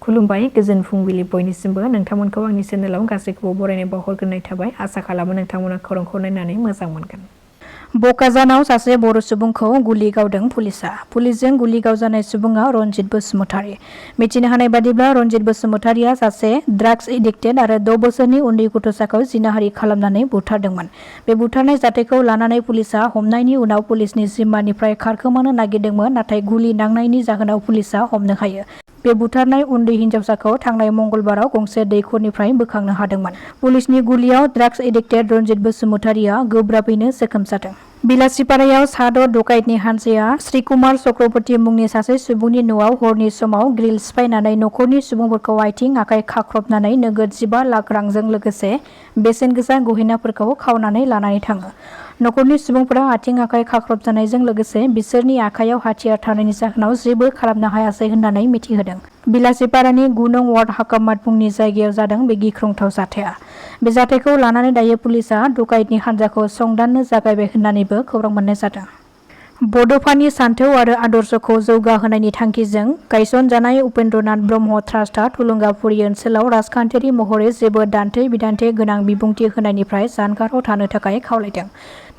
खुलुमबाय गोजोन फुंबिलि बयनिसिमबो नोंथांमोनखौ आंनि चेनेलाव गासैखौबो बरायनाय बावहरग्रोनाय थाबाय आसा खालामो नोंथांमोना खौरांखौ नायनानै मोजां मोनगोन। बकाजानाव सासे बर' सुबुंखौ गुलि गावदों पुलिसआ। पुलिसजों गुलि गावजानाय सुबुङा रनजित बसुमतारी। मिथिनो हानाय बादिब्ला रनजित बसुमतारीया सासे ड्राग्स एडिक्टेड आरो 6 बोसोरनि उन्दै गथ'साखौ जिनाहारि खालामनानै बुथारदोंमोन। बे बुथारनाय जाथायखौ लानानै पुलिसआ हमनायनि उनाव पुलिसनि जिम्मानिफ्राय खारखोमानो नागिरदोंमोन, नाथाय गुलि नांनायनि जाहोनाव पुलिसआ हमनो हायो। बे बुथारनाय उन्दै हिन्जावसाखौ थांनाय मंगलबाराव गंसे दैखरनिफ्राय बोखांनो हादोंमोन। पुलिसनि गुलियाव ड्राग्स एडिक्टेड रनजित बसुमतारीया गोब्राबैनो जोखोम जादों। बिलासिपारायाव साद' डकाइतनि हानजाया श्रीकुमार चक्रवर्ती मुंनि सासे सुबुंनि न'आव हरनि समाव ग्रिल सिफायनानै नखरनि सुबुंफोरखौ आथिं आखाइ खाख्रबनानै नोगोद 15 लाख रांजों लोगोसे बेसेन गोसा गहेनाफोरखौ खावनानै लानानै थाङो। नखरनि सुबुंफोरा आथिं आखाइ खाख्रबजानायजों लोगोसे बिसोरनि आखायाव हाथियार थानायनि जाहोनाव जेबो खालामनो हायासै होननानै मिथिहोदों। बिलासिपारानि 9 नं वार्ड हाकामात मुंनि जायगायाव जादों बे गिख्रंथाव जाथाया। बे जाथायखौ लानानै दायो पुलिसआ डकाइतनि हानजाखौ संदाननो जागायबाय होननानैबो खौरां मोननाय जादों। बड'फानि सान्थौ आरो आदर्शखौ जौगाहोनायनि थांखिजों गायसनजानाय उपेन्द्रनाथ ब्रह्म ट्रास्टआ थुलुंगाफुरि ओनसोलाव राजखान्थियारि महरै जेबो दान्थे-बिदान्थे गोनां बिबुंथि होनायनिफ्राय जानगाराव थानो थाखाय खावलायदों।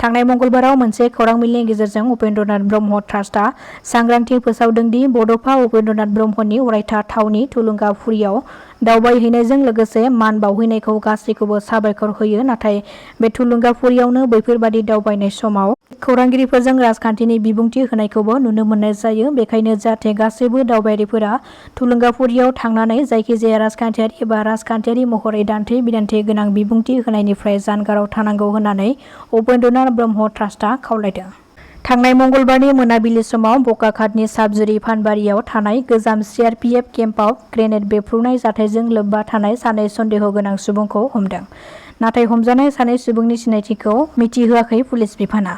थांनाय मंगलबाराव मोनसे खौरां मेलनि गेजेरजों उपेन्द्रनाथ ब्रह्म ट्रास्टआ सांग्रांथि फोसावदों दि बड'फा उपेन्द्रनाथ ब्रह्मनि अरायथा थावनि थुलुंगाफुरियाव दावबायहैनायजों लोगोसे मान बावहैनायखौ गासैखौबो साबायखर होयो, नाथाय बे थुलुंगाफुरियावनो बैफोरबादि दावबायनाय समाव खौरांगिरिफोरजों राजखान्थिनि बिबुंथि होनायखौबो नुनो मोननाय जायो। बेखायनो जाहाथे गासैबो दावबायारिफोरा थुलुंगाफुरियाव थांनानै जायखिजाया राजखान्थियारि एबा राजखान्थियारि महरै दान्थे-बिदान्थे गोनां बिबुंथि होनायनिफ्राय जानगाराव थानांगौ होननानै उपेन्द्रनाथ ब्रह्म ट्रास्टआ खावलायदों। थांनाय मंगलबारनि मोनाबिलि समाव बकाखातनि साबजुरि फानबारियाव थानाय गोजाम CRPF केम्पआव ग्रेनेड बेफ्रुनाय जाथायजों लोब्बा थानाय सानै सन्देह गोनां सुबुंखौ हमदों। नाथाय हमजानाय सानै सुबुंनि सिनायथिखौ मिथिहोआखै पुलिस बिफाना।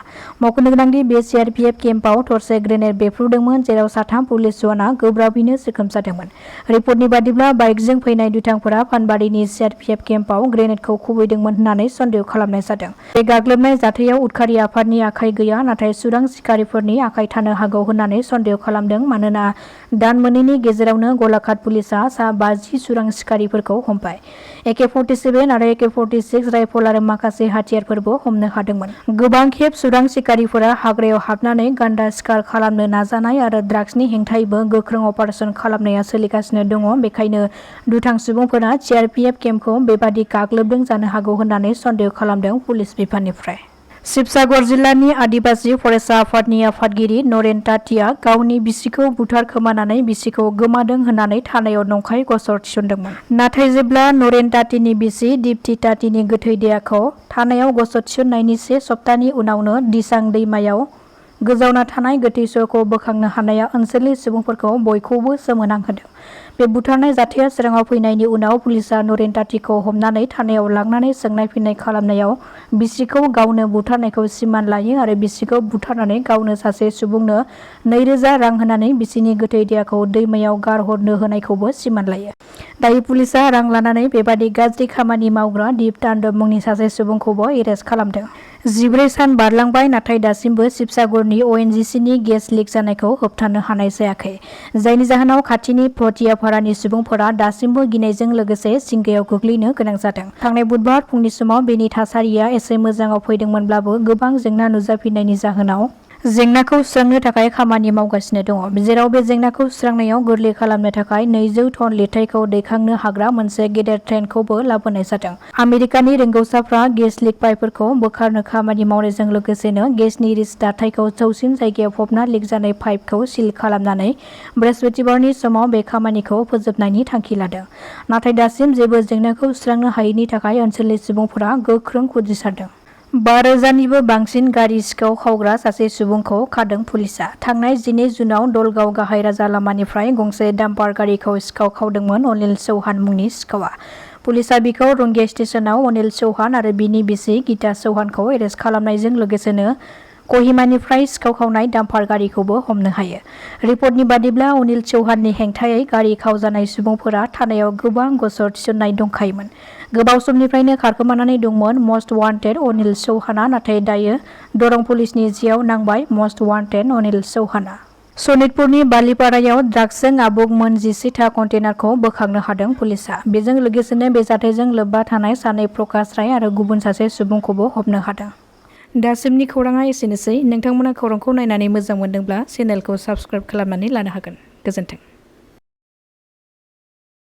मख'नो गोनांदि बे CRPF केम्पआव थरसे ग्रेनेड बेफ्रुदोंमोन, जेराव 3 पुलिस जवाना गोब्राबैनो जोखोम जादोंमोन। रिपर्टनि बादिब्ला बाइकजों फैनाय दुथांफोरा फानबारिनि CRPF केम्पआव ग्रेनेडखौ खुबैदोंमोन होननानै सन्देह खालामनाय जादों। बे गाग्लोबनाय जाथायाव उदखारि आफादनि आखाइ गैया, नाथाय सुरां सिखारिफोरनि आखाइ थानो हागौ होननानै सन्देह खालामदों, मानोना दान मोननैनि गेजेरावनो गलाघाट पुलिसआ सा 50 सुरां सिखारिफोरखौ हमबाय। AK-47 आरो AK-46 राइफल आरो माखासे हाथियारफोरबो हमनो हादोंमोन। गोबां खेब सुरां सिखारिफोरा हाग्रायाव हाबनानै गान्दा सिखार खालामनो नाजानाय आरो ड्राग्सनि हेंथायैबो गोख्रों अपारेसन खालामनाया सोलिगासिनो दङ। बेखायनो दुथां सुबुंफोरा CRPF केम्पखौ बेबादि गाग्लोबदों जानो हागौ होननानै सन्देह खालामदों पुलिस बिफाननिफ्राय। शिबसागर जिल्लानि आदिबासि फरायसा आफादनि आफादगिरि नरेन तातीया गावनि बिसिखौ बुथारखोमानानै बिसिखौ गोमादों होननानै थानायाव नंखाय गसर थिसनदोंमोन। नाथाय जेब्ला नरेन तातीनि बिसि दीप्ति तातीनि गोथै देहाखौ थानायाव गसर थिसननायनि 1 सप्तानि उनावनो दिसां दैमायाव गोजावना थानाय गोथै सहखौ बोखांनो हानाया ओनसोलनि सुबुंफोरखौ बयखौबो सोमोनांहोदों। बे बुथारनाय जाथाया सोराङाव फैनायनि उनाव पुलिसआ नरेन तातीखौ हमनानै थानायाव लांनानै सोंनाय-फिननाय खालामनायाव बिसिखौ गावनो बुथारनायखौ सिमान लायो आरो बिसिखौ बुथारनानै गावनो सासे सुबुंनो 2000 रां होनानै बिसिनि गोथै देहाखौ दैमायाव गारहरनो होनायखौबो सिमान लायो। दायो पुलिसआ रां लानानै बेबादि गाज्रि खामानि मावग्रा दीप ताण्डब मुंनि सासे सुबुंखौबो एरेस्ट खालामदों। 14 सान बारलांबाय, नाथाय दासिमबो शिबसागरनि ONGCनि गेस लिक जानायखौ होबथानो हानाय जायाखै, जायनि जाहोनाव खाथिनि भटियापारानि सुबुंफोरा दासिमबो गिनायजों लोगोसे जिंगायाव गोग्लैनो गोनां जादों। थांनाय बुधबार फुंनि समाव बेनि थासारिया एसे मोजाङाव फैदोंमोनब्लाबो गोबां जेंना नुजाफिननायनि जाहोनाव जेंनाखौ सुस्रांनो थाखाय खामानि मावगासिनो दङ, जेराव बे जेंनाखौ सुस्रांनायाव गोरलै खालामनो थाखाय 200 टन लिरथायखौ दैखांनो हाग्रा मोनसे गेदेर ट्रेनखौबो लाबोनाय जादों। आमेरिकानि रोंग'साफ्रा गेस लिक पाइपफोरखौ बोखारनो खामानि मावनायजों लोगोसेनो गेसनि रिच दाथायखौ जौसिन जायगायाव फबना लिक जानाय पाइपखौ सिल खालामनानै बृहस्पतिबारनि समाव बे खामानिखौ फोजोबनायनि थांखि लादों। नाथाय दासिम जेबो जेंनाखौ सुस्रांनो हायैनि थाखाय ओनसोलनि सुबुंफोरा गोख्रों खुद्रिसारदों। 5000निबो बांसिन गारि सिखाव खावग्रा सासे सुबुंखौ खादों पुलिसआ। थांनाय 12 जुनाव दलगाव गाहाय राजा लामानिफ्राय गंसे डाम्पार गारिखौ सिखाव खावदोंमोन अनिल चौहान मुंनि सिखावआ। पुलिसआ बिखौ रंगिया स्टेशनाव अनिल चौहान आरो बिनि बिसि गीता चौहानखौ एरेस्ट खालामनायजों लोगोसेनो कहिमानिफ्राय सिखाव खावनाय डाम्पार गारिखौबो हमनो हायो। रिपर्टनि बादिब्ला अनिल चौहाननि हेंथायै गारि खावजानाय सुबुंफोरा थानायाव गोबां गसर थिसननाय दंखायोमोन। गोबाव समनिफ्रायनो खारखोमानानै दंमोन मस्ट वान्टेड अनिल चौहानआ, नाथाय दायो दरं पुलिसनि जेआव नांबाय मस्ट वान्टेड अनिल चौहानआ। सनितपुरनि बालिपारायाव ड्राग्सजों आबुं मोन 10था कन्टेनारखौ बोखांनो हादों पुलिसा। बेजों लोगोसेनो बे जाथायजों लोब्बा थानाय सानै प्रकाश राय आरो गुबुन सासे सुबुंखौबो हमनो हादों। दासिमनि खौराङा एसेनोसै। नोंथांमोना खौरांखौ नायनानै मोजां मोनदोंब्ला चेनेलखौ साबस्क्राइब खालामनानै लानो हागोन। गोजोन्थों।